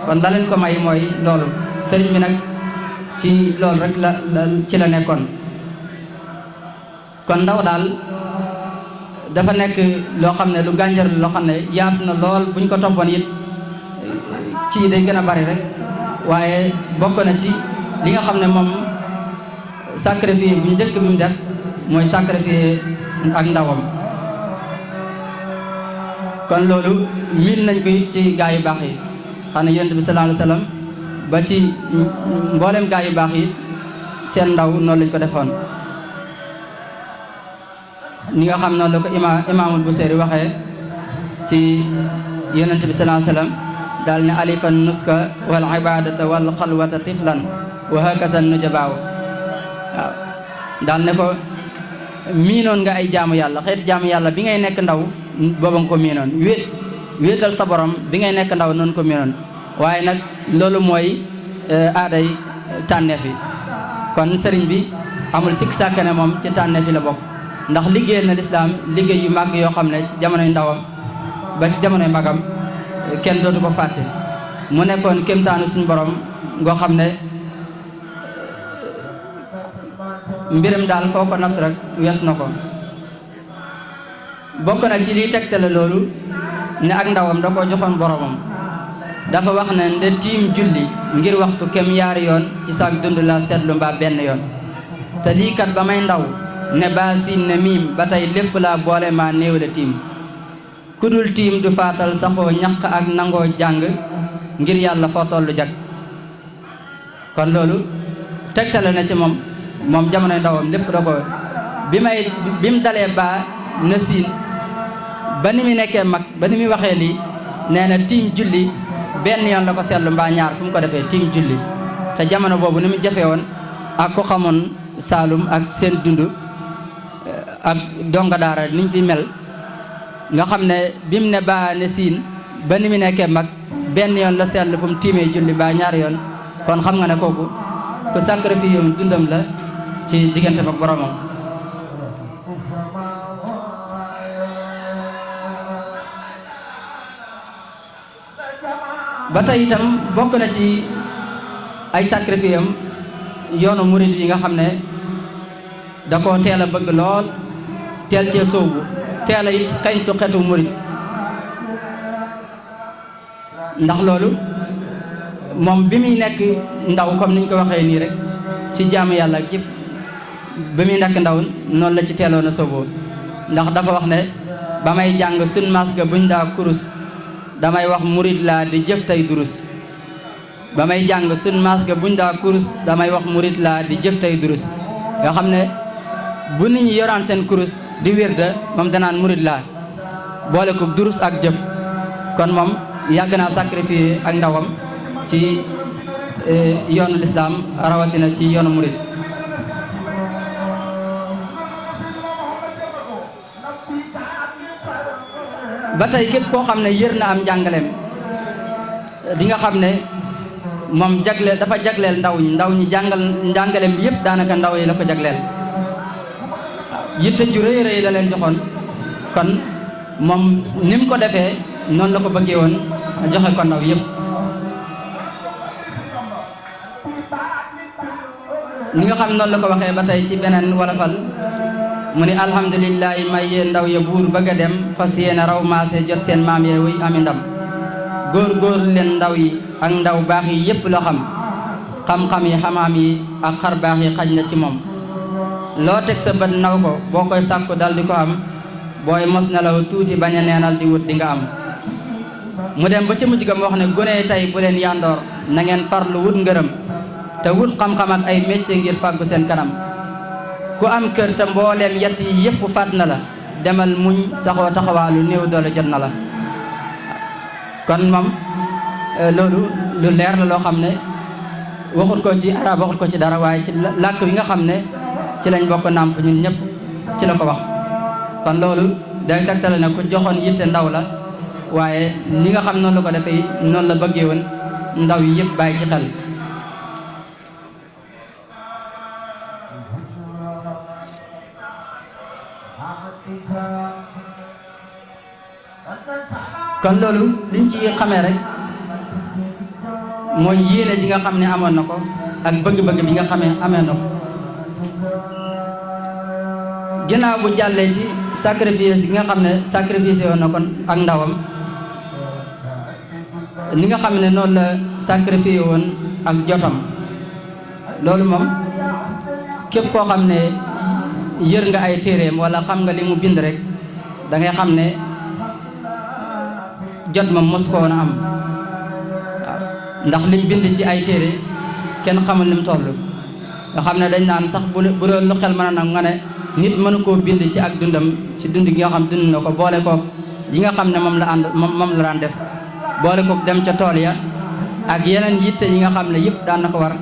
kon la leen ko may mooy loolu sëriñ bi nag ci loolu rek ci la nekkoon. kon ndaw daal dafa nekk loo xam ne lu gànjar loo xam ne yaatu na lool buñ ko toppoon it ci day gën a bari rek waaye bokk na ci li nga xam ne moom sacrifice bu njëkk bi mu def mooy sacrifice ak ndawam. kon loolu miin nañ ko it ci gaa yu baax yi xam ne yonent bi sallallahu alayhi wasallam ba ci mboolem gaa yu baax yi seen ndaw noonu lañ ko defoon. ni nga xam noonu la ko imaamul Busiri waxee ci yonent bi sallallahu alayhi wasallam daal ne alifan nuska wal ibadata wal xalwata tiflan wa hakaza nujabaaw waaw daal ne ko miinoon nga ay jaamu yàlla xeeti jaamu yàlla bi ngay nekk ndaw booba nga ko miinoon wéetal sa borom bi ngay nekk ndaw noonu ko miinoon waaye nag loolu mooy aaday tànneef yi. kon sëriñ bi amul sikk sàkk ne moom ci tànneef yi la bokk ndax liggéeyal na lislaam liggéey yu màgg yoo xam ne ci jamonoy ndawam ba ci jamonoy magam kenn dootu ko fàtte. mu nekkoon kéemtaanu suñu borom ngoo xam ne mbiram daal foo ko natt rek wees na ko. bokk na ci liy tegtale loolu ne ak ndawam da koo joxoon boromam. dafa wax ne nde tiim julli ngir waxtu kem yaari yoon ci saak dund la seetlu mbaa benn yoon te lii kat ba may ndaw ne baa siin ne miim ba tey lépp laa boole maa néew la tiim ku dul tiim du faatal saxoo ñaq ak nangoo jàng ngir yàlla foo tollu jag. kon loolu tegtale na ci moom jamonoy ndawam lépp da ko bi mu dalee baa na siin ba ni mu nekkee mag ba ni muy waxee lii nee na tiim julli benn yoon la ko seetlu mbaa ñaar fu mu ko defee tiim julli te jamono boobu ni mu jafe woon ak ko xamoon Saalum ak seen dund ak donga daara niñ fi mel nga xam ne bi mu ne baa ne siin ba ni mu nekkee mag benn yoon la seetlu fu mu tiimee julli mbaa ñaar yoon kon xam nga ne kooku ku sacrifice yoon dundam la ci diggante ak boromam. ba tey itam bokk na ci ay sacrifice am yoonu murid yi nga xam ne da koo teel a bëgg lool teel cee sóobu teel a it xeñtu xetu murid ndax loolu moom bi muy nekk ndaw comme niñ ko waxee nii rek ci jaamu yàlla ak yëpp bi muy nekk ndaw noonu la ci teeloon a sóoboo ndax dafa wax ne ba may jàng sun masque buñ daa kurus damay wax murid laa di jëf tey durus ba may jàng sun masque buñ daa kurus damay wax murid laa di jëf tey durus nga xam ne bu nit ñi yoraan seen kurus di wirda moom danaan murid laa boole ko durus ak jëf. kon moom yàgg naa sacrifice ak ndawam ci yoonu lislaam rawatina ci yoonu murid. ba tey képp koo xam ne yër na am njàngaleem di nga xam ne moom dafa jagleel ndaw ñi njàngaleem bi yëpp daanaka ndaw yi la ko jagleel yitte ju rëy rëy la leen joxoon. kon moom ni mu ko defee noonu la ko bëggee woon joxe ko ndaw yëpp. ni nga xam noonu la ko waxee ba tey ci beneen wolofal mu ni alhamdulillahi may yee ndaw ya buur bëgg a dem fas yéene raw maase jot seen maam yee wuy ami ndam góor leen ndaw yi ak ndaw baax yi yëpp loo xam-xam yi xamaam yi ak xar baax yi xaj na ci moom loo teg sa bët naw ko boo koy sàkku dal di ko am booy mos nelaw tuuti bañ a neenal di wut di nga am. mu dem ba ci mujj ga mu wax ne gone tey bu leen yandoor na ngeen farlu wut ngërëm te wut xam-xam ak ay métier ngir fàggu seen kanam ku am kër te mbooleem yett yi yëpp faat na la demal muñ saxoo taxawaalu néew doole jot na la. kon moom loolu lu leer la loo xam ne waxut ko ci arab waxut ko ci dara waaye ci làkk wi nga xam ne ci lañ bokk nàmp ñun ñëpp ci la ko wax. kon loolu day tegtale ne ku joxoon yitte ndaw la waaye ni nga xam noonu la ko defee noonu la bëggee woon ndaw yi yëpp bàyyi ci xel. kon loolu liñ ci xamee rek mooy yéene ji nga xam ne amoon na ko ak bëgg-bëgg bi nga xamee amee na ko ginnaaw bu jàllee ci sacrifice yi nga xam ne sacrifice woon na ko ak ndawam ni nga xam ne noonu la sacrifice woon ak jotam loolu moom képp koo xam ne yër nga ay téeréem wala xam nga li mu bind rek da ngay xam ne jot moom mos ko woon a am waaw ndax lim bind ci ay téere kenn xamul lim toll nga xam ne dañ naan sax bu doon lu xel mën a nag nga ne nit mënu koo bind ci ak dundam ci dund gi nga xam dund na ko boole koog yi nga xam ne moom la daan def boole koog dem ca tool ya ak yeneen yitte yi nga xam ne yëpp daan na ko war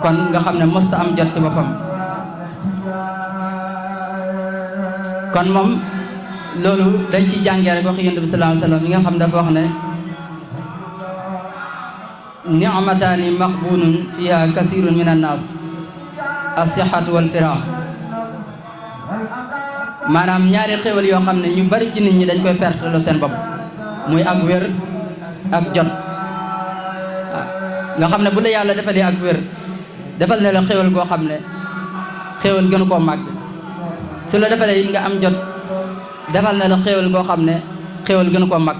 kon nga xam ne mosta am jot ci boppam kon moom loolu dañ ciy jàngee rek waxi Yonent bi sallallahu alayhi wa sallam yi nga xam dafa wax ne ni'mataani maqbunun fiha kasirun min annaas as-sihhatu wal firaax maanaam ñaari xéwal yoo xam ne ñu bari ci nit ñi dañ koy perte lo seen bopp muy ak wér ak jot nga xam ne bu la yàlla defalee ak wér defal ne la xéwal goo xam ne xéwal gënu koo màgg su la defalee it nga am jot defal ne la xéwal goo xam ne xéwal gënu koo màgg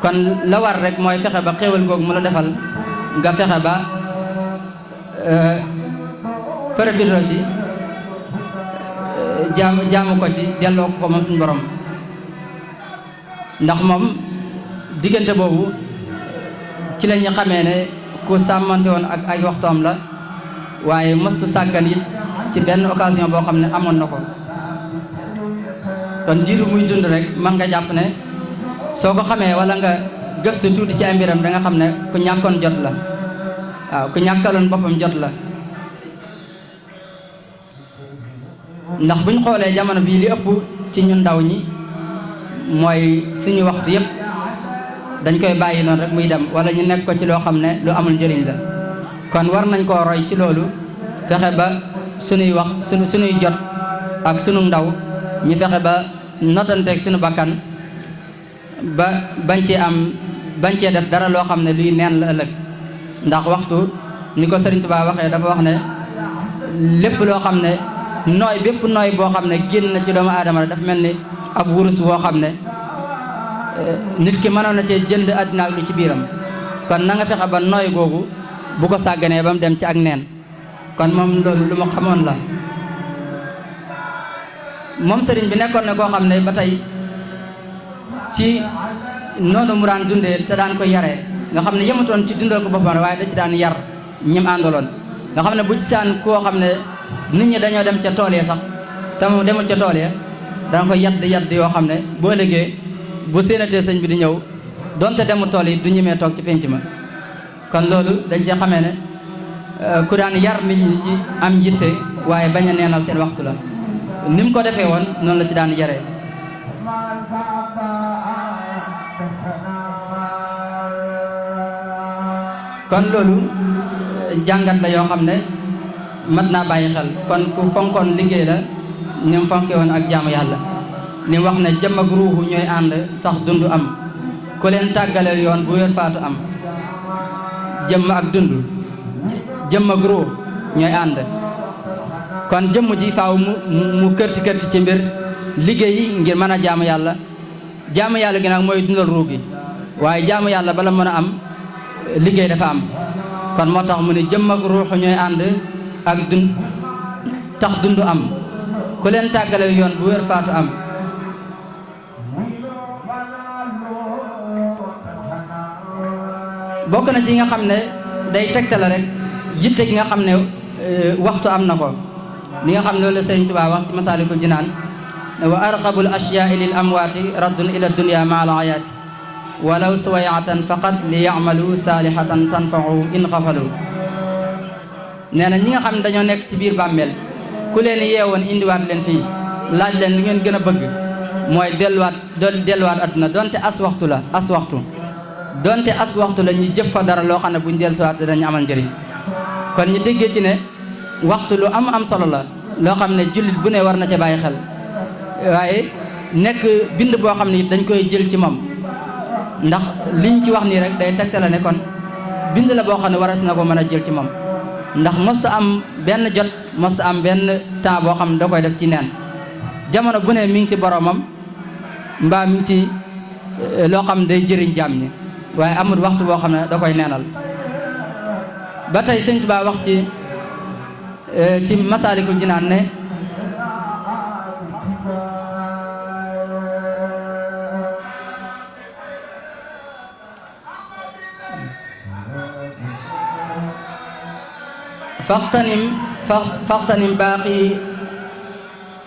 kon la war rek mooy fexe ba xéwal googu mu la defal nga fexe ba profité ci jaamu ko ci delloo ko moom suñu borom ndax moom diggante boobu ci la ñu xamee ne ku sàmmante woon ak ay waxtoom la waaye mostu sàggan it ci benn occasion boo xam ne amoon na ko kon jiiru muy dund rek man nga jàpp ne soo ko xamee wala nga gëstu tuuti ci ay mbiram da nga xam ne ku ñàkkoon jot la waaw ku ñàkkaloon boppam jot la ndax buñ xoolee jamono bii li ëpp ci ñun ndaw ñi mooy suñu waxtu yëpp dañ koy bàyyi noonu rek muy dem wala ñu nekk ko ci loo xam ne lu amul njëriñ la kon war nañ koo roy ci loolu fexe ba suñuy wax suñuy jot ak sunu ndaw ñu fexe ba notanteeg suñu bakkan ba bañ cee def dara loo xam ne luy neen la ëllëg ndax waxtu ni ko Sëriñ Tuubaa waxee dafa wax ne lépp loo xam ne bépp nooy boo xam ne génn na ci doomu aadama rek dafa mel ni ab wurus woo xam ne nit ki mënoon na cee jënd àddina ak lu ci biiram kon na nga fexe ba nooy googu bu ko sàgganee ba mu dem ci ak neen kon moom loolu lu ma xamoon la moom sëriñ bi nekkoon na koo xam ne ba tey ci noonu mu daan dundee te daan ko yaree nga xam ne yemutoon ci dundal ko boppam waaye da ci daan yar ñim àndaloon nga xam ne bu ci saan koo xam ne nit ñi dañoo dem ca tool ya sax te moom demul ca tool ya danga ko yadd yoo xam ne bu ëllëgee bu séenatee sëñ bi di ñëw donte demul tool yi du ñemee toog ci penc ma kon loolu dañ ci xamee ne ku daan yar nit ñi ci am yitte waaye bañ a neenal seen waxtu la ni mu ko defee woon noonu la ci daan yaree kon loolu jàngat la yoo xam ne mat naa bàyyi xel kon ku fonkoon liggéey la ni mu fonke woon ak jaamu yàlla ni mu wax ne jëmm ak ruuxu ñooy ànd tax dund am ku leen tàggaleel yoon bu wér faatu am jëmm ak dund jëmm ak ruux ñooy ànd kon jëmm ji faaw mu kërti ci mbir liggéey ngir mën a jaamu yàlla gi nag mooy dundal ruux gi waaye jaamu yàlla bala mën a am liggéey dafa am kon moo tax mu ne jëmm ak ruux ñooy ànd ak tax dund am ku leen tàggale yoon bu wér faatu am bokk na ci nga xam ne day tegtale rek yitte gi nga xam ne waxtu am na ko li nga xam ne loolu la Sëriñ Tuubaa wax ci Masaalikul Jinaan wa arqabul ashyaai lil amwaati raddun ila dunya ma al ayaati walaw suwayatan faqat li yamalu saalihatan tanfau in xafalu nee na ñi nga xam ne dañoo nekk ci biir bàmmeel ku leen yeewoon indiwaat leen fii laaj leen li ngeen gën a bëgg mooy delluwaat adduna donte as waxtu la ñuy jëf fa dara loo xam ne buñ dellusiwaat dañu amal njëriñ kon ñu déggee ci ne waxtu lu am solo la loo xam ne jullit bu ne war na ca bàyyi xel waaye nekk bind boo xam ne dañ koy jël ci moom ndax liñ ci wax nii rek day tegtale ne kon bind la boo xam ne waras na ko mën a jël ci moom ndax mosta am benn jot mosta am benn temps boo xam ne da koy def ci neen jamono bu ne mi ngi ci boromam mbaa mi ngi ci loo xam ne day jëriñ jaam ñi waaye amul waxtu boo xam ne da koy neenal ba tey Sëñ Tuubaa wax ci Masaalikul Jinaan ne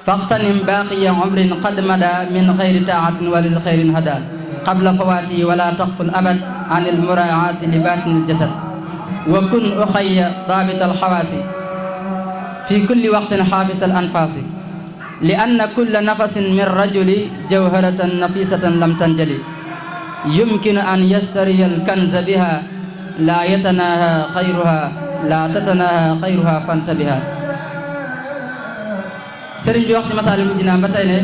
فاغتنم باقي عمر قد مدى من غير طاعة وللخير هدى قبل فواتي ولا تغفل أبد عن المراعاة لباطن الجسد وكن أخي ضابط الحواس في كل وقت حافظ الأنفاس لأن كل نفس من رجل جوهرة نفيسة لم تنجلي يمكن أن يشتري الكنز بها لا تتناهى خيرها فانتبها sëriñ bi wax ci Masaalikul Jinaan ba tey ne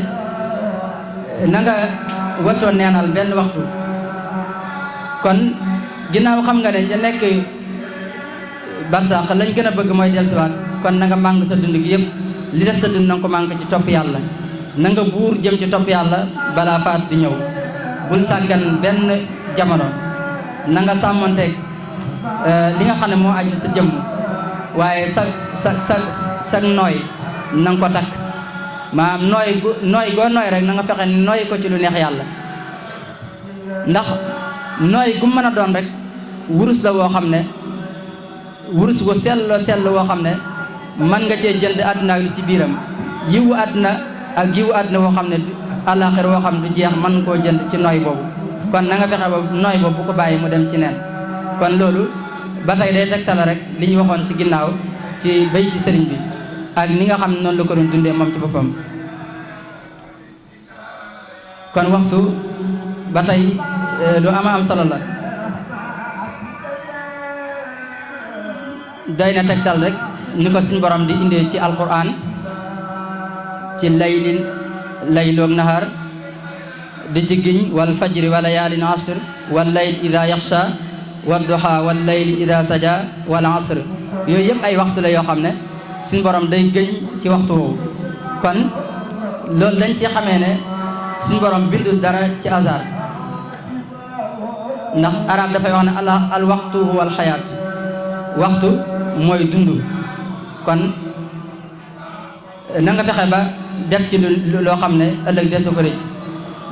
na nga wattoon neenal benn waxtu kon ginnaaw xam nga ne ñu nekk barsàq lañ gën a bëgg mooy dellusiwaat kon na nga màng sa dund gi yëpp li des sa dund na nga ko màng ci topp yàlla na nga buur jëm ci topp yàlla balaa faat di ñëw bul sàggan benn jamono na nga sàmmonteeg li nga xam ne moo aju sa jëmm waaye sa nooy na nga ko takk maanaam nooy goo nooy rek na nga fexe nooy ko ci lu neex yàlla ndax nooy gu mën a doon rek wurus la woo xam ne wurus gu sell woo xam ne man nga cee jënd àdduna ak li ci biiram yiwu àdduna ak yiwu àdduna woo xam ne àllaaxira woo xam ne du jeex mën koo jënd ci nooy boobu kon na nga fexe ba nooy boobu bu ko bàyyi mu dem ci neen kon loolu ba tey day tegtale rek li ñu waxoon ci ginnaaw ci bay ci sëriñ bi ak ni nga xam ne noonu la ko doon dundee moom ci boppam kon waxtu ba tey lu ama am solo la day na tegtal rek ni ko suñu borom di indee ci alquran ci layloog nahar di ci giñ wal fajri wa layaalin ashr wal layl ida yaxsha wad duha wal layl ida saja wal asr yooyu yëpp ay waxtu la yoo xam ne suñu borom day gëñ ci waxtu woowu kon loolu dañ ci xamee ne suñu borom bindul dara ci hasard ndax arab dafay wax ne al waxtu wal xayaat waxtu mooy dund kon na nga fexe ba def ci loo xam ne ëllëg desu ko rëcc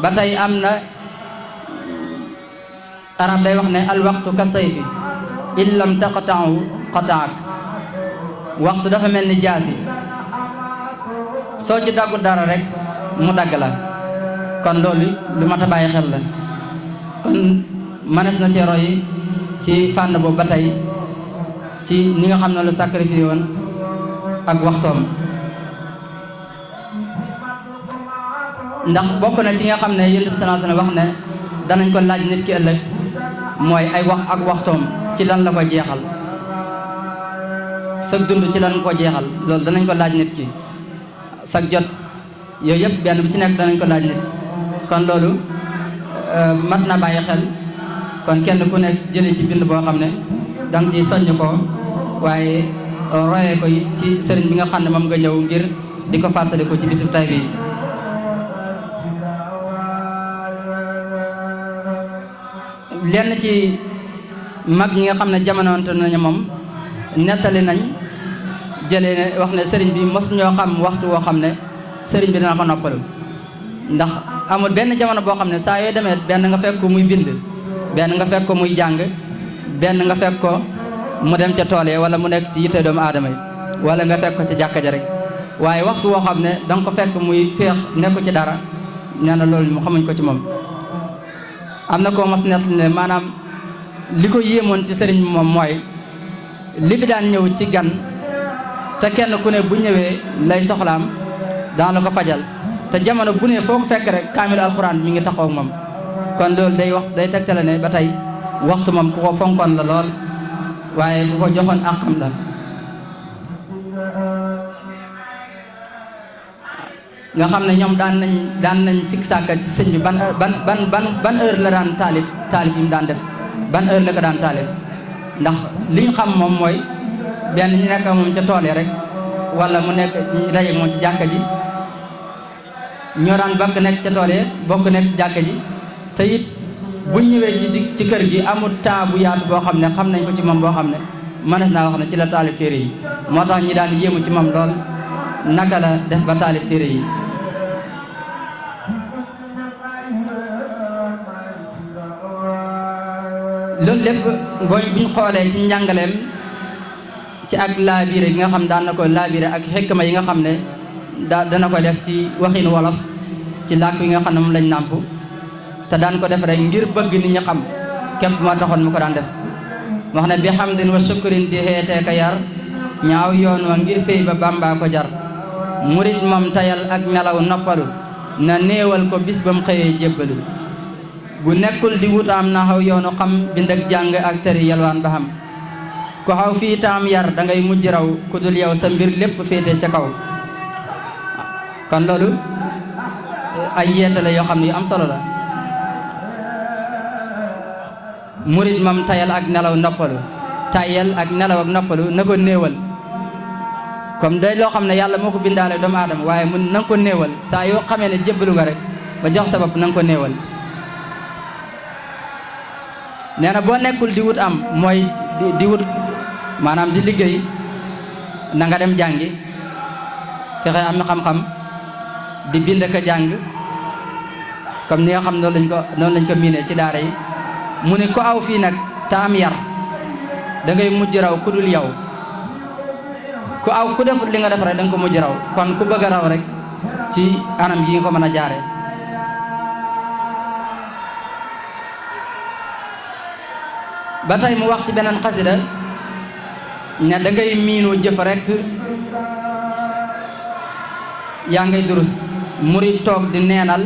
ba tey am na arab day wax ne al waxtu ka sayfi in lam taqta'u qata'ak waxtu dafa mel ni jaasi soo ci daggu dara rek mu dagg la kon loolu lu mat a bàyyi xel la kon mënees na ci roy ci fànn boobu ba tey ci ni nga xam ne lu sacrifié woon ak waxtoom ndax bokk na ci nga xam ne Yonent bi sallallahu alayhi wasallam wax ne danañ ko laaj nit ki ëllëg mooy ay wax ak waxtoom ci lan la ko jeexal sag dund ci lan ko jeexal loolu danañ ko laaj nit ki sag jot yooyu yëpp benn bu ci nekk danañ ko laaj nit ki kon loolu mat na bàyyi xel kon kenn ku nekk jëlee ci bind boo xam ne danga ci soññ ko waaye royee ko ci sëriñ bi nga xam ne moom nga ñëw ngir di ko fàttali ko ci bisu tay bi lenn ci mag ñi nga xam ne jamonoonte nañu moom nettali nañ jëlee ne wax ne sëriñ bi mos ñoo xam waxtu woo xam ne sëriñ bi dana ko noppalu ndax amul benn jamono boo xam ne saa yoo demee benn nga fekk ko muy bind benn nga fekk ko muy jàng benn nga fekk ko mu dem ca tool ya wala mu nekk ci yitte doomu aadama yi wala nga fekk ko ci jàkka ja rek waaye waxtu woo xam ne danga ko fekk muy féex nekku ci dara nee na loolu mu xamuñ ko ci moom am na koo mos nett ne maanaam li ko yéemoon ci sëriñ bi moom mooy li fi daan ñëw ci gan te kenn ku ne bu ñëwee lay soxlaam daan la ko fajal te jamono bu ne foo ko fekk rek kaamil alxuraan mi ngi taxaw ak moom kon loolu day tegtale ne ba tey waxtu moom ku ko fonkoon la lool waaye ku ko joxoon àqam la nga xam ne ñoom daan nañ sikk sàkka ci sëñ bi ban heure la daan taalif yi mu daan def ban heure la ko daan taalif ndax liñ xam moom mooy benn ñu nekk moom ca tool yi rek wala mu nekk ñu dajeeg moom ci jàkka ji ñoo daan bokk nekk ca tool yi bokk nekk jàkka ji te it buñ ñëwee ci kër gi amul temps bu yaatu boo xam ne xam nañ ko ci moom boo xam ne mënees naa wax ne ci la taalif téere yi moo tax ñi daan yéemu ci moom lool naka la def ba taalif téere yi loolu lépp buñ xoolee ci njàngaleem ci ak laabire gi nga xam daan na ko laabire ak xikma yi nga xam ne dana ko def ci waxin wolof ci làkk yi nga xam ne moom lañ nàmp te daan ko def rek ngir bëgg nit ñi xam képp moo taxoon mu ko daan def wax ne bi hamdin wa shukrin di xeetee ka yar ñaaw yoon wa ngir pay ba Bàmba ko jar murit moom tayal ak nelaw noppalu na néewal ko bis ba mu xëyee jébbalu bu nekkul di wut am na xaw yoonu xam bind ak jàng ak tëri yalwaan ba xam ku xaw fii taam yar da ngay mujj raw ku dul yow sa mbir lépp féete ca kaw kon loolu ay yeetale yoo xam ne yu am solo la murit moom tayal ak nelaw noppalu tayal ak nelaw ak noppalu na ko néewal comme day loo xam ne yàlla moo ko bindaale doomu aadama waaye mun na nga ko néewal saa yoo xamee ne jébbalu nga rek ba jox sa bopp na nga ko néewal nee na boo nekkul di wut am mooy di wut maanaam di liggéey na nga dem jàngi fexe am xam-xam di bind ka jàng comme ni nga xam noonu lañ ko miinee ci daara yi mu ne ko aw fii nag te am yar da ngay mujj raw ku dul yow ku defut li nga def rek da nga ko mujj raw kon ku bëgg a raw rek ci anam yi nga ko mën a jaare ba tey mu wax ci beneen xasida ne da ngay miinu jëf rek yaa ngay durus murit toog di neenal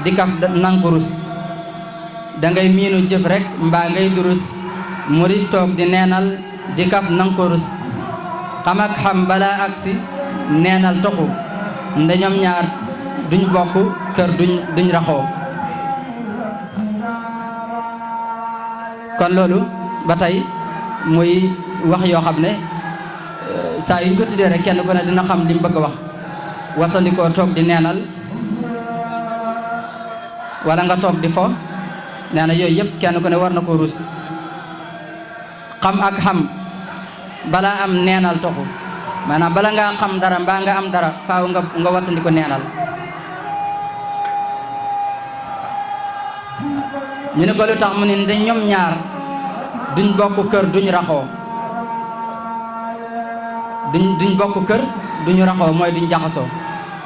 di kaf nankurus da ngay miinu jëf rek mbaa ngay durus murit toog di neenal di kaf nankurus xam ak xam balaa agsi neenal toxu nda ñoom ñaar duñ bokk kër duñ raxoo kon loolu ba tey muy wax yoo xam ne saa yu ñu ko tuddee rek kenn ku ne dina xam li mu bëgg a wax watandikoo toog di neenal wala nga toog di fo nee na yooyu yëpp kenn ku ne war na ko ruus xam ak xam balaa am neenal toxu maanaam bala ngaa xam dara mbaa nga am dara faaw nga watandiko neenal ñu ne ko lu tax mu ne da ñoom ñaar duñ bokk kër duñ raxoo duñ bokk kër duñu raxoo mooy duñ jaxasoo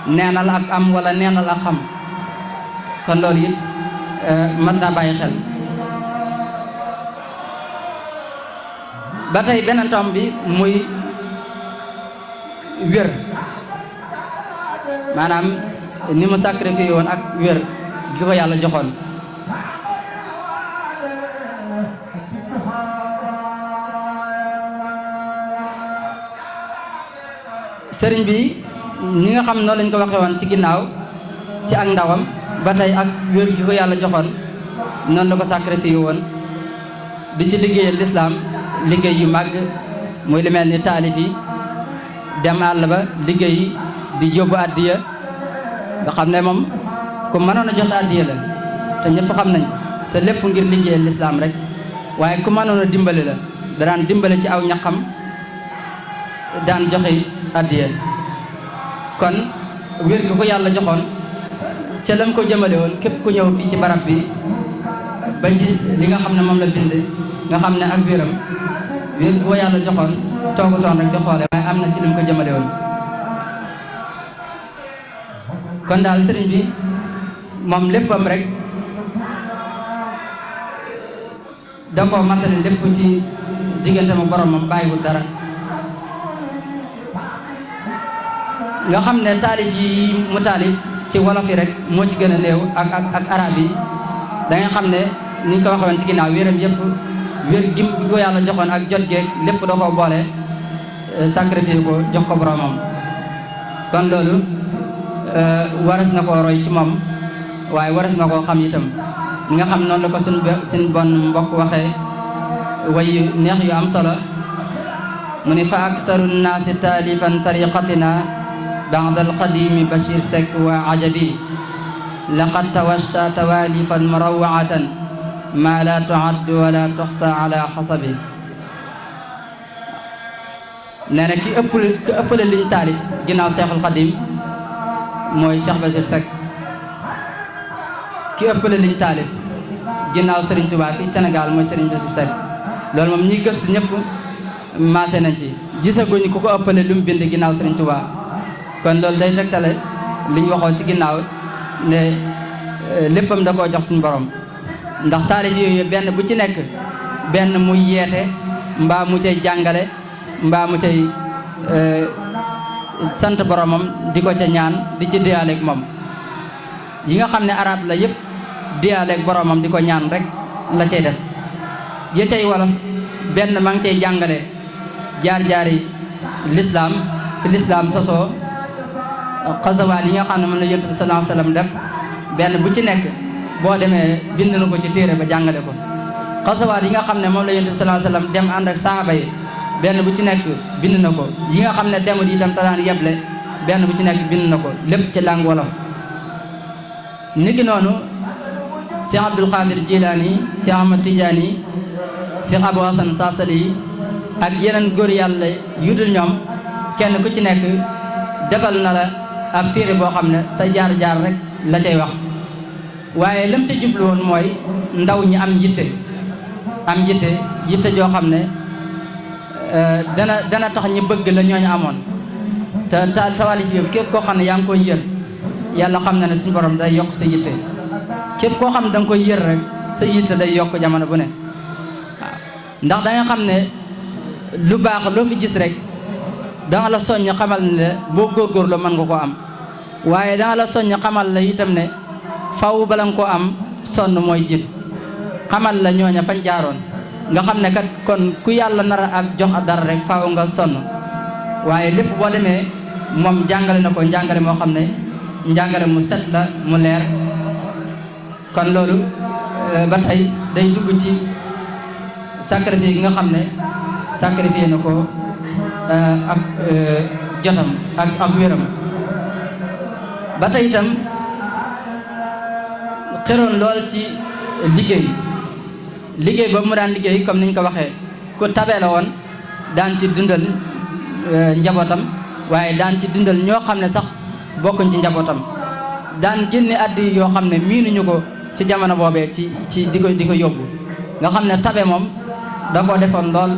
neenal ak am wala neenal ak xam kon loolu it mën naa bàyyi xel ba tey beneen tom bi muy wér maanaam ni mu sacrifié woon ak wér gi ko yàlla joxoon sëriñ bi ñi nga xam noonu lañ ko waxee woon ci ginnaaw ci ak ndawam ba tey ak wér gi ko yàlla joxoon noonu la ko sacrifié woon di ci liggéeyal lislaam liggéey yu màgg muy li mel ni taalif yi dem àll ba liggéey di yóbbu addiya nga xam ne moom ku mënoon a joxe addiya la te ñëpp xam nañ te lépp ngir liggéeyal lislaam rek waaye ku mënoon a dimbali la daan dimbale ci aw ñaqam daan joxe addiya kon wér gi ko yàlla joxoon ca lam ko jëmale woon képp ku ñëw fii ci barab bi ba gis li nga xam ne moom la bind nga xam ne ak wéram wér gi ko yàlla joxoon toogutoon rek di xoole waaye am na ci lu mu ko jëmale woon kon daal sëriñ bi moom léppam rek da ko matale lépp ci diggante ma boromam bàyyiwul dara nga xam ne taalif yi mu taalif ci wolof yi rek moo ci gën a néew ak arab yi da nga xam ne ni ñu ko waxee woon ci ginnaaw wéram yëpp wér gi ko yàlla joxoon ak jot geeg lépp da koo boole sacrifié ko jox ko boromam kon loolu waras na koo roy ci moom waaye waras na koo xam itam ni nga xam noonu la ko suñ bon mbokk waxee way neex yu am solo mu ni fa aksaru nnaasi taalifan tariqatina ba'da alqadimi Bachir Seck wa ajabi laqad tawasha tawalifan murawwaatan ma la tu'addu wa la tuxsa ala xasabi nee na ki ëppale liñ taalif ginnaaw Seexul Xadim mooy Cheikh Bachir Seck ki ëppale liñ taalif ginnaaw Serigne Touba fii Sénégal mooy Serigne Bachir Seck loolu moom ñiy gëstu ñëpp maase nañ ci gisaguñ ku ko ëppale lu mu bind ginnaaw Serigne Touba kon loolu day tegtale liñ waxoon ci ginnaaw ne léppam da koo jox suñu borom ndax taalif yooyu benn bu ci nekk benn muy yeete mbaa mu cay jàngale mbaa mu cay sant boromam di ko ca ñaan di ci diyaaleeg moom yi nga xam ne arab la yëpp diyaaleeg boromam di ko ñaan rek la cay def ya cay wolof benn ma ngi cay jàngale jaar-jaari lislaam fi lislaam sosoo xasawaat yi nga xam ne moom la yonent bi sallallahu alayhi wasallam def benn bu ci nekk boo demee bind na ko ci téere ba jàngale ko xasawaat yi nga xam ne moom la yonent bi sallallahu alayhi wasallam dem ànd ak saaba yi benn bu ci nekk bind na ko yi nga xam ne demul itam te daan yeble benn bu ci nekk bind na ko lépp ci langue wolof niki noonu Cheikh Abdul Qadir Jilani Cheikh Ahmad Tidiane Cheikh Abou Hassan Sassali ak yeneen góor yàlla yu dul ñoom kenn ku ci nekk defal na la ab téere boo xam ne sa jaar-jaar rek la cay wax waaye lam ca jublu woon mooy ndaw ñi am yitte joo xam ne dana tax ñi bëgg la ñooñu amoon te tawalif yëpp képp koo xam ne yaa ngi koy yër yàlla xam na ne suñu borom day yokk sa yitte képp koo xam ne da nga koy yër rek sa yitte day yokk jamono bu ne waaw ndax da nga xam ne lu baax loo fi gis rek danga la soññ xamal ne boo góorgóorloo mën nga koo am waaye danga la soññ xamal la itam ne faw bala nga koo am sonn mooy jiitu xamal la ñooña fañ jaaroon nga xam ne kat kon ku yàlla nar a jox dara rek faaw nga sonn waaye lépp boo demee moom jàngale na ko njàngale moo xam ne njàngale mu set la mu leer kon loolu ba tey day dugg ci sacrifice gi nga xam ne sacrifice na ko ak jotam ak wéram ba tey itam xeroon lool ci liggéey boobu mu daan liggéey comme niñ ko waxee ku tabee la woon daan ci dundal njabootam waaye daan ci dundal ñoo xam ne sax bokkuñ ci njabootam daan génne addi yoo xam ne miinuñu ko ci jamono boobee ci di ko yóbbu nga xam ne tabe moom da koo defoon lool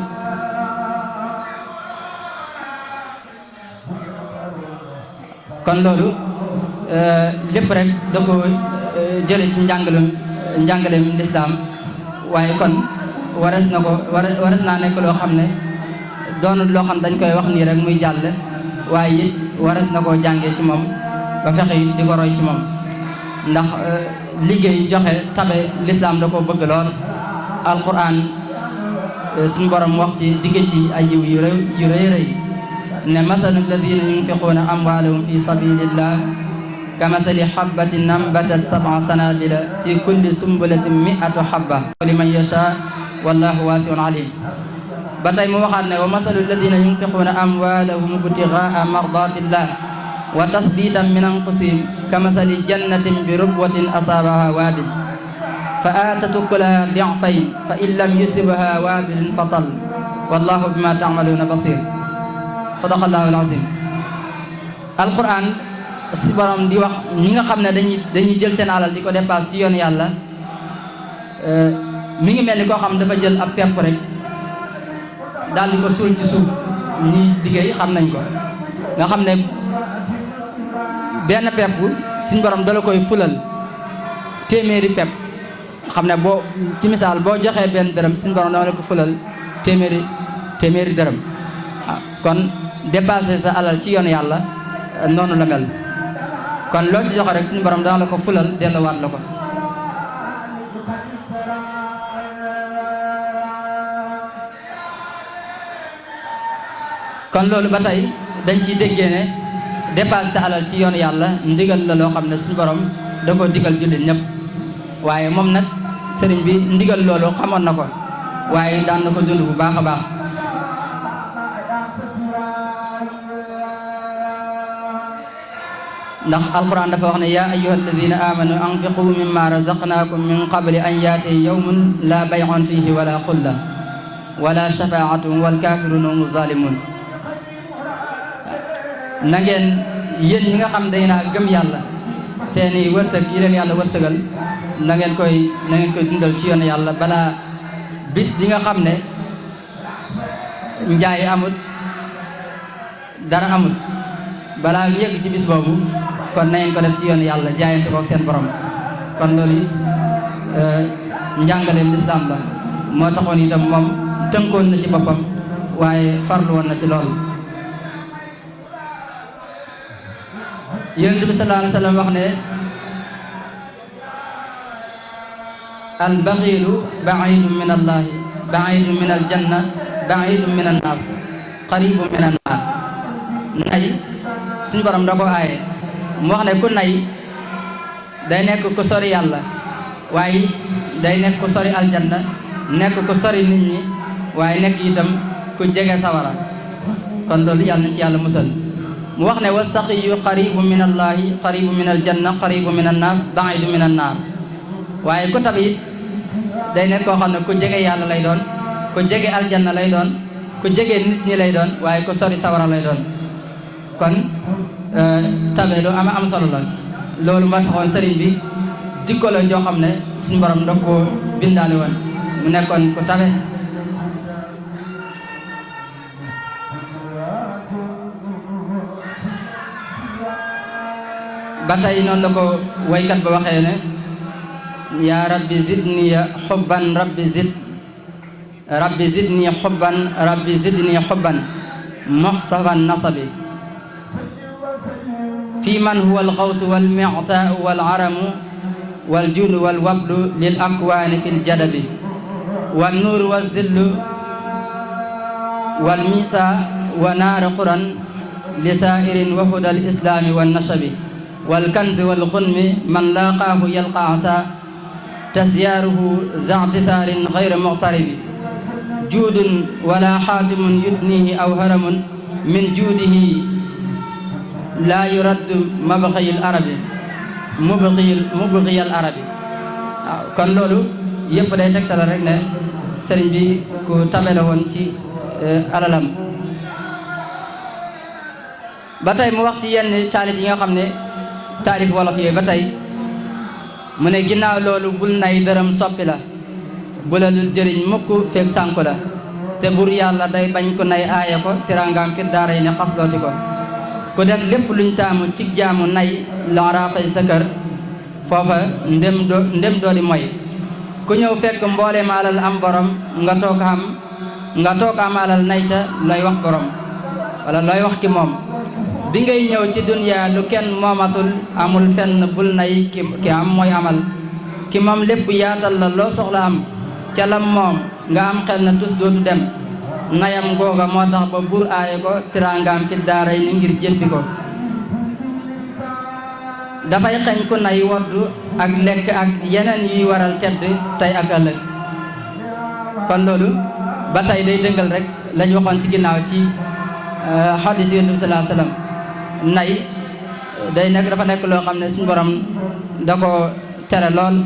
kon loolu lépp rek da ko jële ci njàngaleem lislaam waaye kon wares naa nekk loo xam ne doonul loo xam dañ koy wax nii rek muy jàll waaye it wares na koo jàngee ci moom ba fexe it di ko roy ci moom ndax liggéey joxe tabe lislaam da ko bëgg lool alquran suñu borom wax ci digg ci ay yiw yu rëy ne masalu alladina yunfiquuna amwaalahum fi sabilillah ka masali habbatin nambatat sab'a sanabila fi kulli sumbulatin mi'atu habba liman yasha wallahu wasi'un alim ba tey mu waxaat ne wa masalu alladina yunfiquuna amwaalahum ibtigaa mardatillah wa tathbitan min anfusihim ka masali jannatin bi rubwatin asaabaha waabil fa aatatu ukulaha di'fayn fa in lam yusibha waabilun fatal wallahu bima ta'maluna basir sadaqallahu alazim alquran su borom di wax ñi nga xam ne dañuy jël seen alal di ko dépasse ci yoonu yàlla mi ngi mel ni koo xam dafa jël ab pepp rek daal di ko suul ci suuf ñi liggéey xam nañ ko nga xam ne benn pepp suñ borom dala koy fulal téeméeri pepp xam ne boo ci misaal boo joxee benn dërëm suñ borom dama la ko fulal téeméeri dërëm waaw kon dépassé sa alal ci yoonu yàlla noonu la mel kon loo ci joxe rek suñu borom dana la ko fulal delluwaat la ko kon loolu ba tey dañ ciy déggee ne dépassé sa alal ci yoonu yàlla ndigal la loo xam ne suñu borom da ko digal jullit ñëpp waaye moom nag sëriñ bi ndigal loolu xamoon na ko waaye daan na ko dund bu baax a baax ndax alquran dafa wax ne yaa ayyuha alladina amanu anfiqu mimma razaqnakum min qabli an yaati yawmun la bay'un fihi wala xulla wala shafaatun wal kafiruna hum zalimun na ngeen yéen ñi nga xam day naa gëm yàlla seeni wërsëg yi leen yàlla wërsëgal na ngeen koy dundal ci yoon yàlla balaa bis di nga xam ne njaay amut dara amut balaa yegg ci bis boobu kon na ngeen ko def ci yoon yàlla jaayante ko seen borom kon loolu it njàngaleem lislaam la moo taxoon itam moom tënkoon na ci boppam waaye farlu woon na ci loolu Yonent bi sallallahu alayhi wa sallam wax ne al baxiilu baidun min allahi baidun min al janna baidun min an naas qaribun min an naar nay suñu borom da ko aaye mu wax ne ku nay day nekk ku sori yàlla waaye day nekk ku sori aljanna nekk ku sori nit ñi waaye nekk itam ku jege sawara kon loolu yàlla nañ ci yàlla musal mu wax ne wa saqiyu qaribu min allahi qaribu min aljanna qaribu min annaas baidu min annaar waaye ku tabi it day nekk koo xam ne ku jege yàlla lay doon ku jege aljanna lay doon ku jege nit ñi lay doon waaye ku sori sawara lay doon kon tabe lu am solo la loolu moo taxoon sëriñ bi jikko la joo xam ne suñu borom da ko bindaale woon mu nekkoon ku tabe ba tey noonu la ko waykat ba waxee ne yaa rabbi zidni xubban rabbi zidni xubban muxsafan nasabi fi man huwa alxawsu walmictaau walaramu waljundu walwablu lil akwaani fi ljadabi wannuuru wazillu walmita wa naari quran li saairin wa huda alislaami wannasabi walkanzi walxunmi man laaqaahu yalqa asa tasyaaruhu zatisaarin gayra muqtaribi juudun wala xaatimun yudnihi aw haramun min juudihi laa yuraddu mubqiyal arabi waaw kon loolu yëpp day tegtal rek ne sëriñ bi ku tabe la woon ci alalam ba tey mu wax ci yenn taalif yi nga xam ne taalif wolof yooyu ba tey mu ne ginnaaw loolu bul nay dërëm soppi la bu la dul jëriñ mukk feeg sànku la te bur yàlla day bañ ko nay aaya ko teraangaam fi daara yi ne xaslooti ko ku def lépp luñ taamu ci jaamu nay lanraafay sa kër foofa ndem doodi mooy ku ñëw fekk mbooleem alal am borom nga toog am alal nay ca looy wax borom wala looy wax ki moom bi ngay ñëw ci duniyaa lu kenn moomatul amul fenn bul nay ki am mooy amal ki moom lépp yaatal la loo soxla am ca lam moom nga am xel na tus dootu dem nayam googa moo tax ba buur aaye ko tiraangaam fi daaray ni ngir jéppi ko dafay xañ ku nay woddu ak lekk ak yeneen yuy waral tedd tey ak ëllëg kon loolu ba tey day dëngal rek lañ waxoon ci ginnaaw ci xadiis Yonent bi sallallahu alayhi wasallam nay day nekk dafa nekk loo xam ne suñu borom da ko tere lool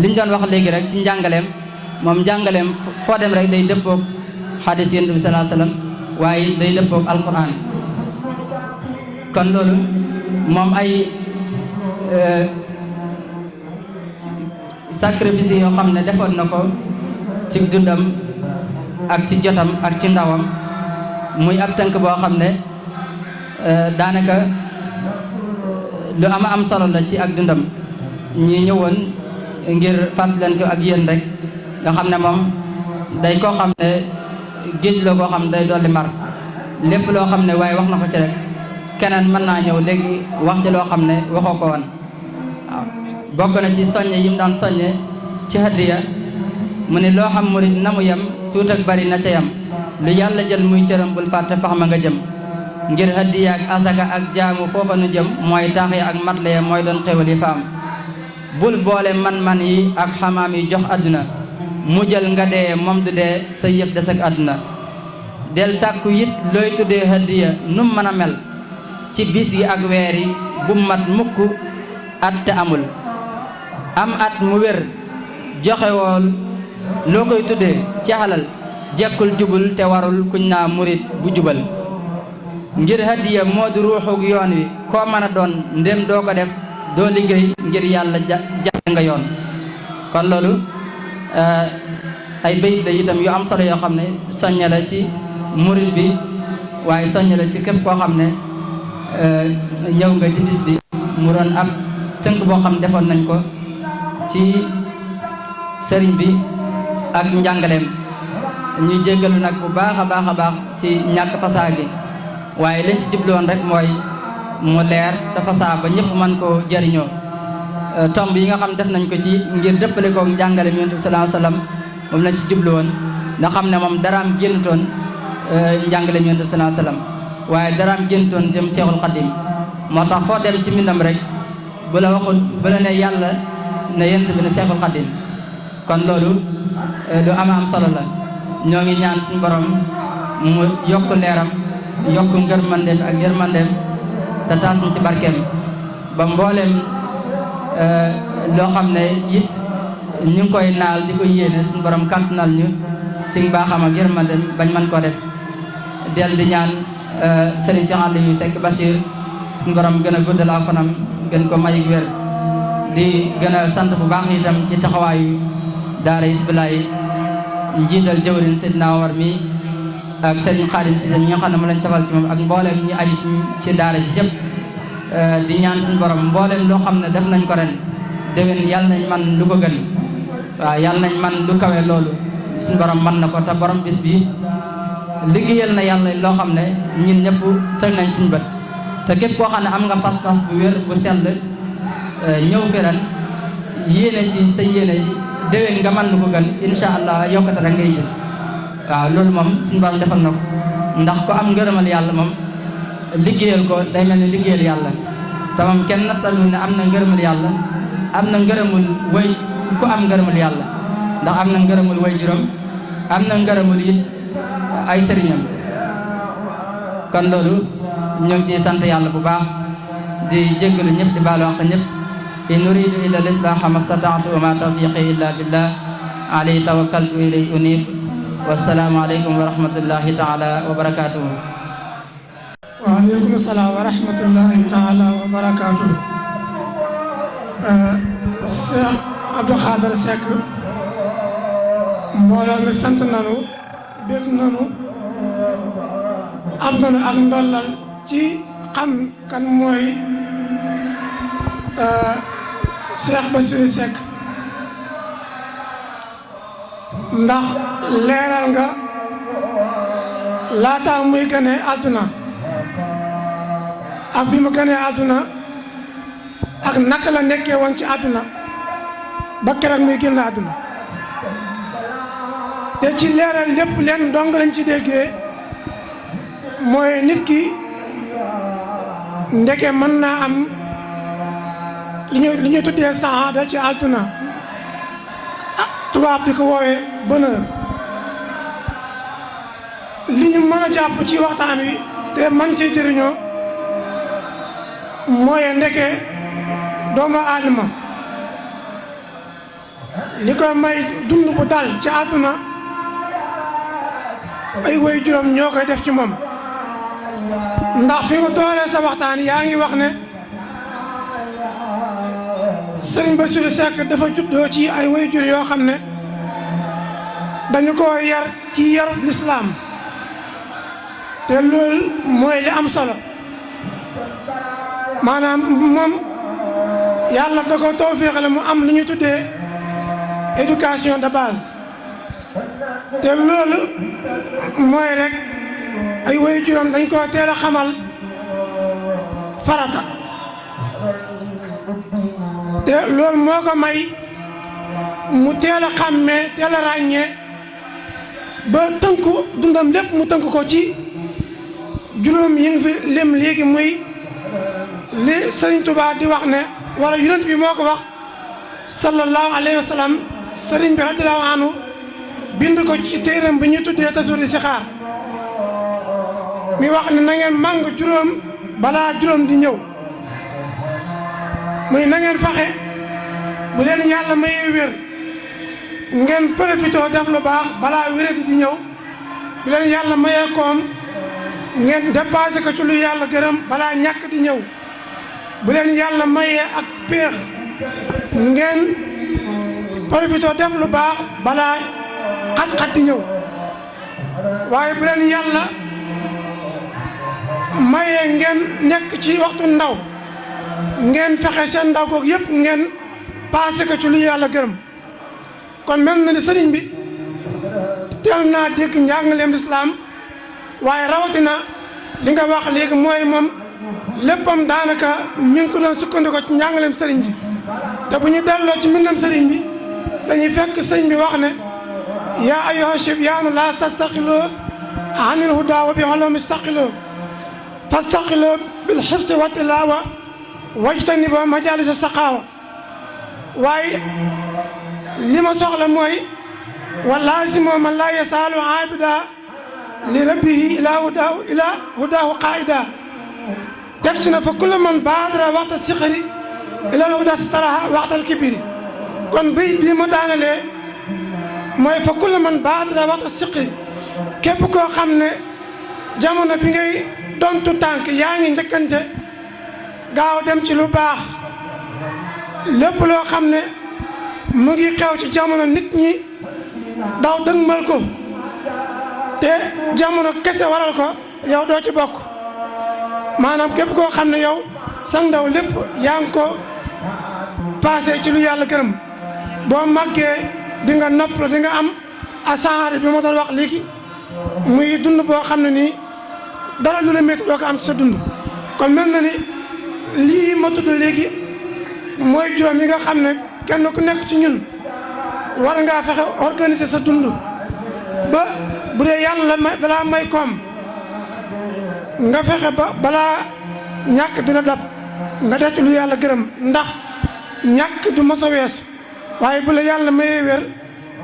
liñ doon wax léegi rek ci njàngaleem moom njàngaleem foo dem rek day dëppoog xadiis Yonent bi sallallahu alayhi wasallam waaye day dëppoog alquran kon loolu moom ay sacrifice yoo xam ne defoon na ko ci dundam ak ci jotam ak ci ndawam muy ab tënk boo xam ne daanaka lu am solo la ci ak dundam ñi ñëwoon ngir fàttaleen ko ak yéen rek nga xam ne moom day koo xam ne géej la koo xam ne day dolli mar lépp loo xam ne waaye wax na ko ci rek keneen mën naa ñëw léegi wax ci loo xam ne waxoo ko woon waaw bokk na ci soññe yi mu daan soññe ci hadiya mu ne loo xam murid na mu yem tuut ak bari na ca yem lu yàlla jël muy cëram bul fàtte pax ma nga jëm ngir hadiya ak asaka ak jaamu foofa nu jëm mooy taax ya ak matle ya mooy doon xewal yi fa am bul boole man-man yi ak xamaam yi jox àdduna mu jël nga dee moom du dee sa yëf des ak àdduna del sàkku it looy tuddee hadiya num mën a mel ci bis yi ak weer yi bu mat mukk at te amul am at mu wér joxe wool loo koy tuddee ci xalal jekkul jubul te warul kuñ naa murit bu jubal ngir hadiya moo di ruuxug yoon wi koo mën a doon ndem doo ko def doo liggéey ngir yàlla jàpp nga yoon kon loolu ay bayit la itam yu am solo yoo xam ne soññe la ci murit bi waaye soññe la ci képp koo xam ne ñëw nga ci bis bi mu doon ab tënk boo xam defoon nañ ko ci sëriñ bi ak njàngaleem ñuy jéggalu nag bu baax a baax ci ñàkk fasaa gi waaye lañ ci jubloon rek mooy mu leer te fasaa ba ñëpp mën koo jariñoo tomb yi nga xam def nañ ko ci ngir dëppale koog njàngaleem Yonent bi sallallahu alayhi wasallam moom lañ ci jubloon nga xam ne moom daraam génnutoon njàngaleem Yonent bi sallallahu alayhi wasallam waaye daraam génnutoon jëm Seexul Xadim moo tax foo dem ci mbindam rek bu la waxul bu la ne yàlla ne Yonent bi ne Seexul Xadim kon loolu lu am solo la ñoo ngi ñaan suñu borom mu yokk leeram yokk ngërmandeem ak yërmandeem te taas ñu ci barkeem ba mbooleem loo xam ne it ñu ngi koy naal di ko yéene suñu borom kàttanal ñu ci mbaaxam ak yërmandeem bañ mën koo def del di ñaan Serigne Cheikh Aliou Seck Bachir suñu borom gën a guddal aw fanam gën ko may wér di gën a sant bu baax itam ci taxawaayu daara Hizbullah njiital jëwrin Seydina Omar mi ak Serigne Khadim Cissé ñi nga xam ne mu lañ tafal ci moom ak mboolem ñi aju ci daara ji yëpp di ñaan suñu borom mboolem loo xam ne def nañ ko ren déwén yàlla nañ man lu ko gën waaw yàlla nañ man lu kawe loolu suñu borom man na ko te borom bis bi liggéeyal na yàlla loo xam ne ñun ñëpp teg nañ suñu bët te képp koo xam ne am nga pas-pas bu wér bu sell ñëw fi ren yéene ci sa yéene yi déwén nga man lu ko gën incha allah yokkate rek ngay gis waaw loolu moom suñu borom defal na ko ndax ko am ngërëmal yàlla moom liggéeyal ko day mel ni liggéeyal yàlla te moom kenn nattalu ne am na ngërëmal yàlla am na ngërëmul way ku am ngërëmul yàlla ndax am na ngërëmul way juróom am na ngërëmul it ay sëriñam kon loolu ñoo ngi ciy sant yàlla bu baax di jéggalu ñëpp di baalu àq ñëpp in uridu illa al-islaha mastata'tu wa ma tawfiqi illa billah alayhi tawakkaltu wa ilayhi unib wassalaamu aleykum wa rahmatullahi taala wa barakatuhu wa aleykum salaam wa rahmatullahi taala wa barakatuhu Cheikh Abdou Khadre Seck mbooloo mi sant nanu bég nanu am nanu ak ndollal ci xam kan mooy Cheikh Bassirou Seck ndax leeral nga laata muy gane àdduna ak bi mu gane àdduna ak naka la nekkee woon ci àdduna ba keroog muy génn àdduna te ci leeral lépp leen dong lañ ci déggee mooy nit ki ndeke mën naa am li ñu tuddee saada ci àdduna tubaab di ko woowee bonheur li ñu mën a jàpp ci waxtaan wi te man ci jëriñoo mooy ndeke doomu aadama li ko may dund bu dal ci àdduna ay way juróom ñoo koy def ci moom ndax fi nga doolee sa waxtaan yaa ngi wax ne Serigne Bassirou Seck dafa juddoo ci ay way jur yoo xam ne dañu ko yar ci yaru lislaam te loolu mooy li am solo maanaam moom yàlla da ko tawfeexale mu am lu ñu tuddee éducation de base te loolu mooy rek ay way juróom dañ ko teel a xamal farata te loolu moo ko may mu teel a xàmmee teel a ràññee ba tënku dundam lépp mu tënk ko ci juróom yi nga fi lim léegi muy li Sëriñ Tuubaa di wax ne wala yonent bi moo ko wax sallallahu alayhi wa sallam sëriñ bi radiyallahu anhu bind ko ci téeram bi ñu tuddee Tasawudu Sixaar mi wax ne na ngeen màng juróom balaa juróom di ñëw muy na ngeen fexe bu leen yàlla mayee wér ngeen profité def lu baax balaa wéradi di ñëw bu leen yàlla mayee koom ngeen dépassé ko ci lu yàlla gërëm balaa ñàkk di ñëw bu leen yàlla mayee ak péex ngeen profité def lu baax balaa xat-xat di ñëw waaye bu leen yàlla mayee ngeen nekk ci waxtu ndaw ngeen fexe seen ndaw googu yëpp ngeen passé ko ci lu yàlla gërëm kon mel na ni sëriñ bi teel naa dégg njàngaleem lislaam waaye rawatina li nga wax léegi mooy moom léppam daanaka mi ngi ko doon sukkandiku ci njàngaleem sëriñ bi te bu ñu delloo ci mbindam sëriñ bi dañuy fekk sëriñ bi wax ne yaa ayyuha shibyaanu laa tastaqiloo anil hudaa wa bi ulumi istaqiloo fastaqiloo bil hifzi wa tilaawa wajtaniboo majaalisa saqaawa waaye li ma soxla mooy wa laasimoo man laa yasaalu aabida li rabbihi ilaa hudaahu qaa'ida teg ci na fa kullu man baadara waxta siqri ilal hudaa staraha waxtal kibiri kon bii bii mu daanalee mooy fa kullu man baadara waxta siqri képp koo xam ne jamono bi ngay dontu tànk yaa ngi njëkkante gaaw dem ci lu baax lépp loo xam ne mu ngi xew ci jamono nit ñi daw dëgmal ko te jamono kese waral ko yow doo ci bokk maanaam képp koo xam ne yow sang ndaw lépp yaa ngi ko passé ci lu yàlla gërëm boo màggee di nga noppal di nga am asaare bi ma doon wax léegi muy dund boo xam ne nii dara lu la métti doo ko am ci sa dund kon mel na ni lii ma tudd léegi mooy juróom yi nga xam ne kenn ku nekk ci ñun war ngaa fexe organiser sa dund ba bu dee yàlla dalaa may koom nga fexe ba balaa ñàkk dina dab nga def ci lu yàlla gërëm ndax ñàkk du mos a weesu waaye bu la yàlla mayee wér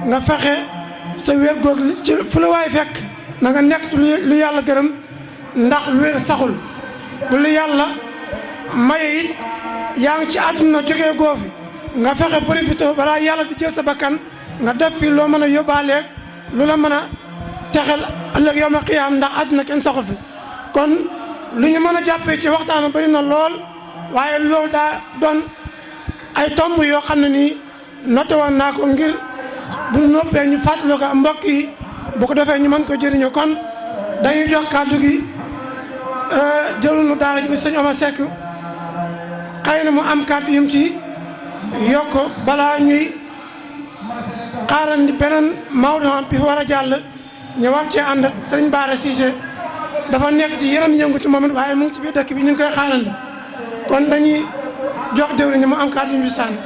nga fexe sa wér goog ci fu la waay fekk na nga nekk ci lu yàlla gërëm ndax wér saxul bu la yàlla maye it yaa ngi ci àdduna jógee goofi nga fexe profité balaa yàlla di jël sa bakkan nga def fi loo mën a yóbbaaleeg lu la mën a texel ëllëg yawmal qiyaam ndax àdduna kenn saxul fi kon lu ñu mën a jàppee ci waxtaan bari na lool waaye loolu daa doon ay tomb yoo xam ne nii noté woon naa ko ngir bu noppee ñu fàttali ko mbokk yi bu ko defee ñu mën ko jëriñoo kon dañuy jox kàddu gi jëlunu daara ji bi sëñ Omar Seck xëy na mu am kàddu yum ci yokk balaa ñuy xaarandi beneen Maodo bi fa war a jàll ñu war cee ànd ak sëriñ Bara Cissé dafa nekk ci yeneen yëngutu moom it waaye mu ngi ci biir dëkk bi ñu ngi koy xaarandi kon dañuy jox jëwriñ mu am kàddu yum ci sànni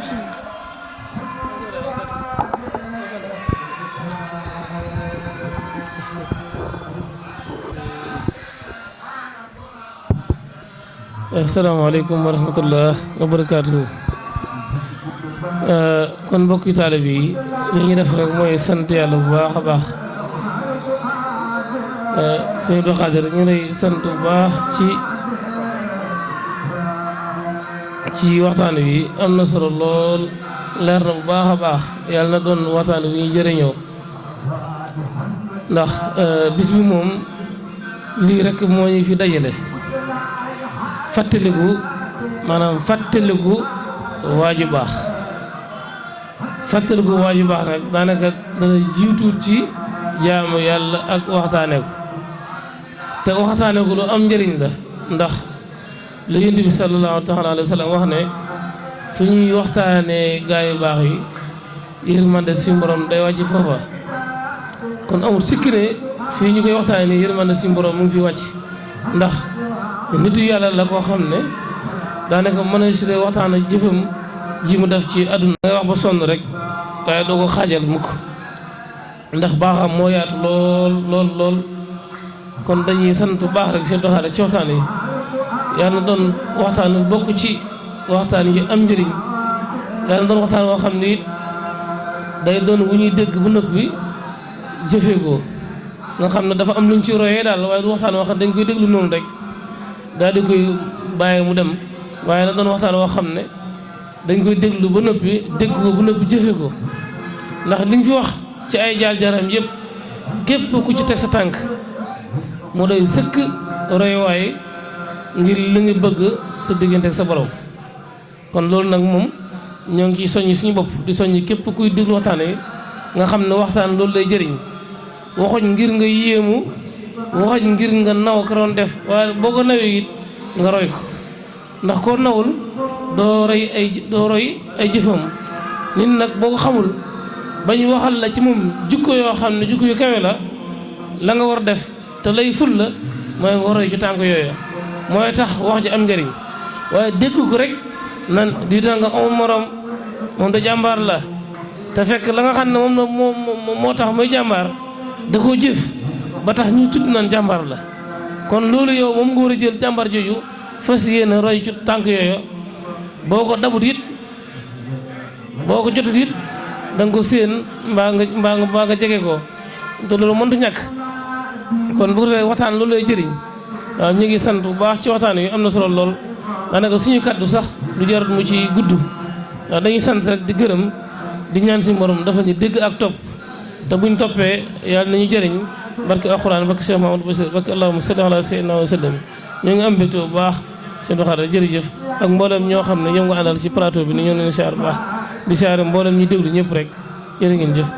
asalaamaaleykum wa rahmatullah wa barakaatuhu kon mbokki taalibe yi li ñu def rek mooy sant yàlla bu baax a baax sëñ Abdou Khadir ñu lay sant bu baax ci waxtaan wi am na solo lool leer na bu baax a baax yàlla na doon waxtaan wi ñu jëriñoo ndax bis bi moom lii rek moo ñu fi dajale fàttaliku maanaam fàttaliku waaju baax fàttaliku waaju baax nag daanaka dana jiituut ci jaamu yàlla ak waxtaane ko te waxtaane ko lu am njëriñ la ndax lu Yonent bi sallallahu taala alayhi wa sallam wax ne fu ñuy waxtaanee gaa yu baax yi yërmande suñu borom day wàcc foofa kon amul sikki ne fii ñu koy waxtaanee yërmande suñu borom mu ngi fi wàcc ndax nitu yàlla la koo xam ne daanaka mën a sure waxtaan ak jëfam ji mu def ci àdduna ngay wax ba sonn rek waaye doo ko xaajal mukk ndax baaxam moo yaatu lool lool lool kon dañuy sant bu baax rek seen doxaale ci waxtaan yi yàlla na doon waxtaan bokk ci waxtaan yi am njëriñ yàlla na doon waxtaan woo xam ne it day doon wu ñuy dégg bu noppi jëfee ko nga xam ne dafa am luñ ci royee daal waaye du waxtaan woo xam dañ koy déglu noonu rek daal di koy bàyyi mu dem waaye nag doon waxtaan woo xam ne dañ koy déglu ba noppi dégg ko ba noppi jëfe ko ndax liñ fi wax ci ay jaar-jaaram yëpp képp ku ci teg sa tànk moo doy sëkk royuwaay ngir li nga bëgg sa diggante ak sa borom kon loolu nag moom ñoo ngi ciy soññi suñu bopp di soññi képp kuy déglu waxtaan yi nga xam ne waxtaan loolu lay jëriñ waxuñ ngir nga yéemu waxuñ ngir nga naw ko doon def waaye boo ko nawee it nga roy ko ndax koo nawul doo roy ay jëfam nit nag boo ko xamul bañ waxal la ci moom jukko yoo xam ne jukko yu kawe la nga war a def te lay ful la mooy nga roy ci tànk yooyu mooy tax wax ji am njëriñ waaye dégg ko rek nan di da nga am morom moom da jàmbaar la te fekk la nga xam ne moom moo tax muy jàmbaar da koo jëf ba tax ñu tudd naan jàmbaar la kon loolu yow moom nga war a jël jàmbaar jooju fas yéene roy ci tànk yooyu boo ko dabut it boo ko jotut it da nga ko séen mbaa nga jege ko te loolu mëntu ñàkk kon bu ko defee waxtaan loolu lay jëriñ waaw ñu ngi sant bu baax ci waxtaan yi am na solo lool daanaka suñu kàddu sax du jarut mu ci gudd waaw dañuy sant rek di gërëm di ñaan suñu borom dafa ñu dégg ak topp te buñ toppee yàlla nañu jëriñ barke alxuraan barke Cheikh Mahamadou Bassir barke allahumma salli ala sayyidina wa sallam ñoo ngi am mbégte bu baax seen doxaat jërëjëf ak mboolem ñoo xam ne ñoom nga àndal ci plateau bi ni ñoo leen siyaar bu baax di siyaare mboolem ñi déglu ñëpp rek jërë ngeen jëf